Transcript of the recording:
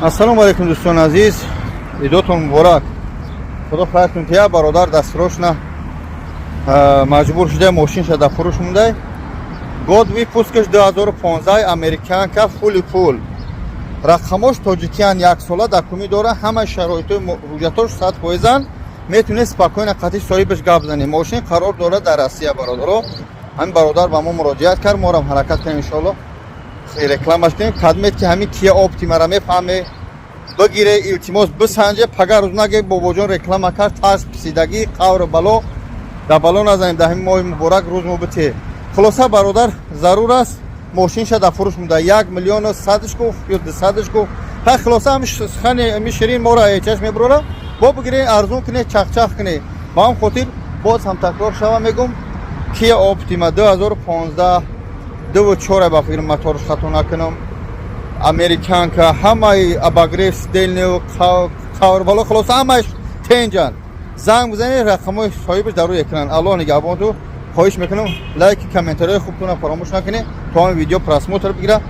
Ассалому алайкум, дӯстони азиз, идотон муборак, худо хайртон тия. Бародар дастрошна маҷбур шуда, мошинша дар фурӯш мондай. Год выпускаш 2015, американка, фули пул, рақамош тоҷикиян, яксола документ дора, ҳама шароитои ҳуҷҷатош 100%-ан. Метавонед спокойно қати соҳибаш гап занед. Мошин қарор дорад дар Россия, бародаро. Ҳамин бародар ба мо муроҷиат кард, морам ҳаракат кунем, иншоалло, рекламаш кунем. Кадмет ки ҳамин Кия Оптимара мефаҳме, бигире, илтимос, бисанҷе. Пага рӯз наге, бобоҷон реклама кард, тарс, писидагӣ, қавру бало дар бало назанем. Дар ҳамин моҳи муборак рӯз мо бите. Хулоса, бародар зарур аст, мошинша дар фурӯш монда, 1 миллиону садш гуфт ё 200-ш гуфт. Ха, хулоса, ҳами сухани ами ширин моро чашм мебурора. Бо бигире, арзун куне, чахчах куне. Ба ҳам хотир боз ҳам такрор шава мегум: Кия Оптима 2015, дуву чора, ба фикр моторш хато накунам, американка, ҳамаи обогрев сиденья, қаврбало, хулоса, ҳамааш тенҷан. Занг бизанед, рақамҳои соҳибаш дар рӯи экран. Аллоҳ нигаҳбонту. Хоҳиш мекунам, лайки, комментариҳои хубтона фаромӯш накунед, то ҳамин видео просмотр бигира.